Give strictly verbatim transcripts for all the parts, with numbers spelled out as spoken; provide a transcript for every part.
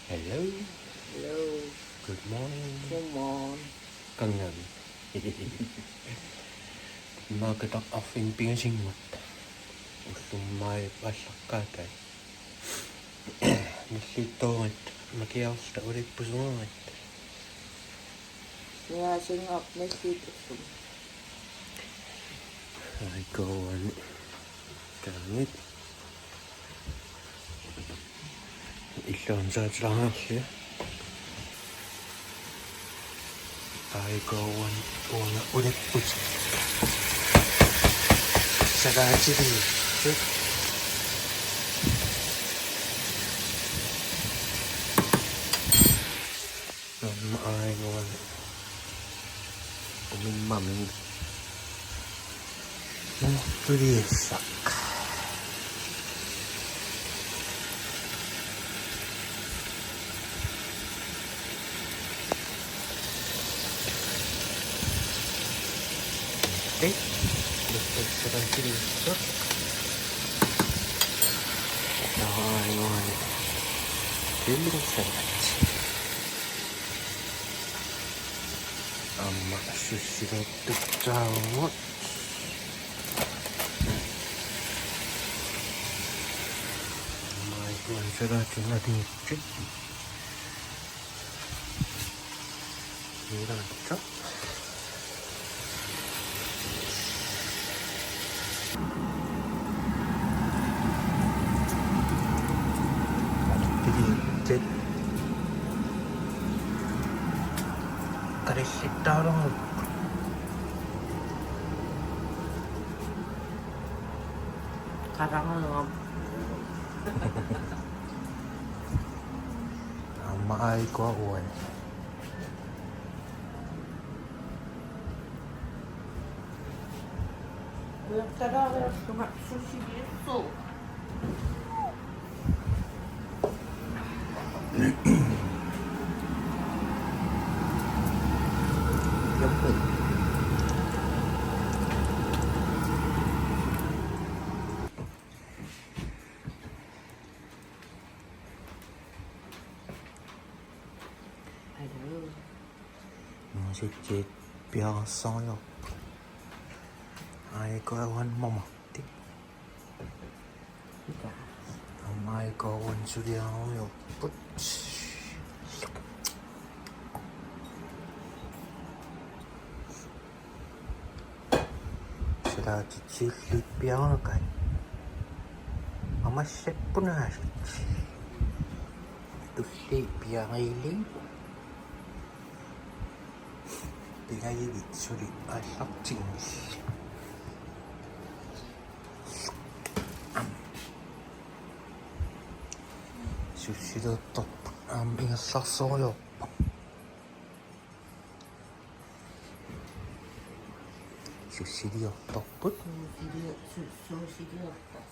Hello. Hello. Good morning. Good morning. Qangali. Naakataq arfineq-pingasunnguit. Ullumimut aallaqqaatai. Nilliuttuugatta makiarluta ulippusugatta. Naasinngorpoq nilliuttuugatta. Aajukua uani kaangit. Illuun saatilaarlunga. Aajukua uanga ulipput. Salaatiliussut. Aamma aajukua uani umimmami. Nunguttulissaq. Ei, nunguttulissaq. Aajukua uani. Tillussavaat. Aamma sussiluuttussaavugut. Aamma aajukua uani salaatinngutinngitsut. Ilaatsa. Piliitsit. Qalissuttaalugu. Qalangaluaq. Aamma aajukua uani. Ujartalaariarlunga sussiliussooq. Hello. Nungusitsiit piareersarujussuupput. Aajukua uani mamartik. Aamma aajukua uani suliarujussuupput. Salaatitsillit piareersarpai. Aamma massakkut aasiit. Tulliit piareerlugit. Pingajulluunniit suli aallartinngillat. Aamma. Sussiluuttorput aamma ingerlasorujussuuvoq. Sussiliortorput. Sussili-, su-, sussiliortorput.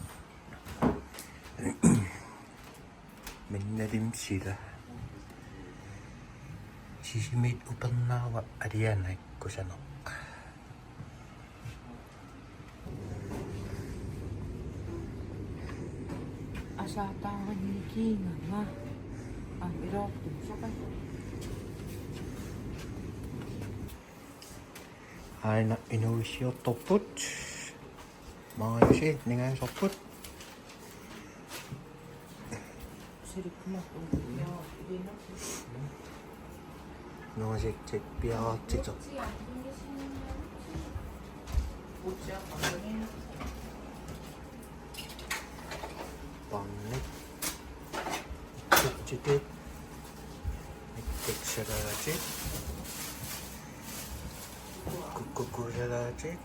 Minnalim sila. Sisimiut upernaruit alianakkusanaq. Asaataarnikiingama. Aa, iluartumik soqasut. Aajuna inuuissiortorput. Mariusi ningaasarput. Nungusitsiit piareersartoq. Barnit. Tuttitit. Mittiksalaatit. Kukkukuusalaatit.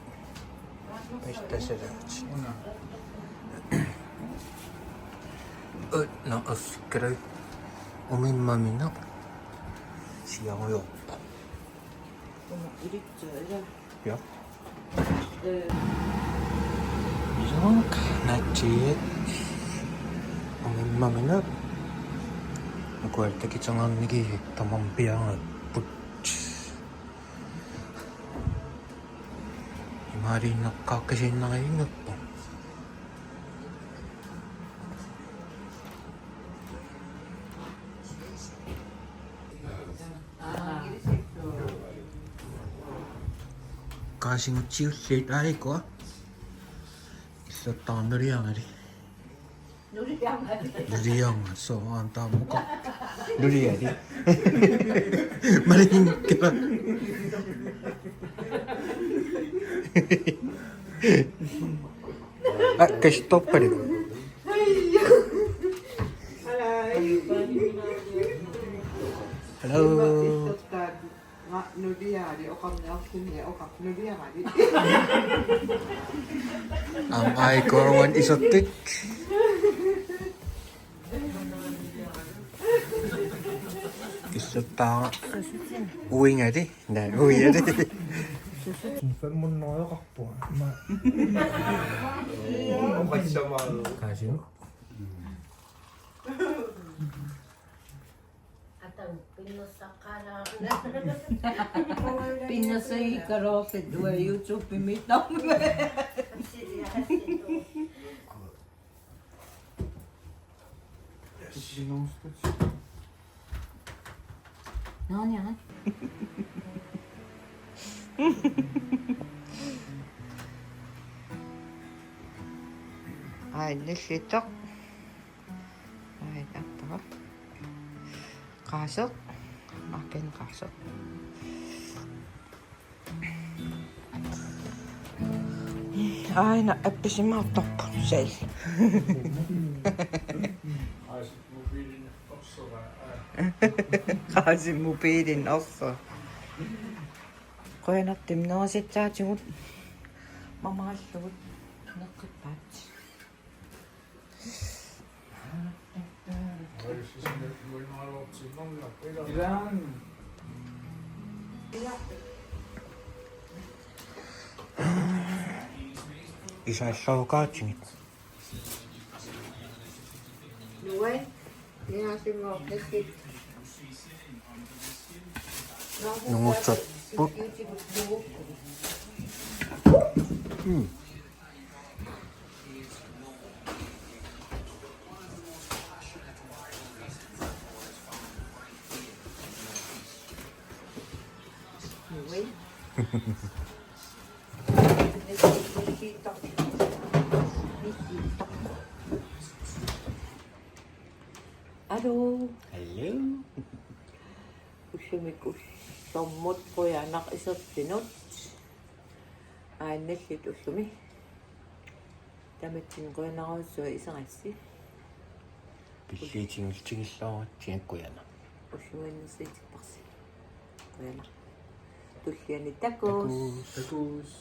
Pistasalaatit. Una. Una askalai. Umimmaminnaq. Siarujoorpa. Una ilitsa ila. Ja. Ee. Iluanut naatsiit. Umimmaminnaq. Nukual takitsangaarniki tamarmik piareerput. Imaaliinnaqqaaqqisiinnariinngippunga. Qaasigutsiulliit aajukua. Illuttaarnut nuliarali. Nuliarali. Nuliarali, sooq aamma taamukku. Nuliarali. Malinngikkaluaq. Aa, kastoppalik. Hello. Nga nuliarali, oqarniarsinni oqarpoq nuliarali. Aamma aajukua isertut. Illuttaaraq. Uingali. Naa, uingali. Femhundredeqarpunga. Ma. Qaasiuk. Atan pinnersaqqaalaaruna. Pinnersaqqaalaarpit uanga YouTube-imiittarpunga. Naani, aa. Aajuna illuuttoq. Aajuna appara. Qaaseq. Marken qaaseq. Aajuna appisimaartarput sal. Qaasip mobiilini orso. Qujanartumik nerisassaatigut. Mamarallugu. Neqqippaat. Isaallarukaatigit. Nuai, niaasinngoornissit. Nungussapput. Mm. Aluu. Aluu. Ullumi ullormut qujanaq isertinut. Aajuna illuuttoq ullumi. Tamatsinnut qujanarsuaq iserassi. Pilliitigullutigilluarutsigu qujanaq. Ulluminnut siitipparsi. Qujanaq. Tulliani takuss. Takuss. Takuss.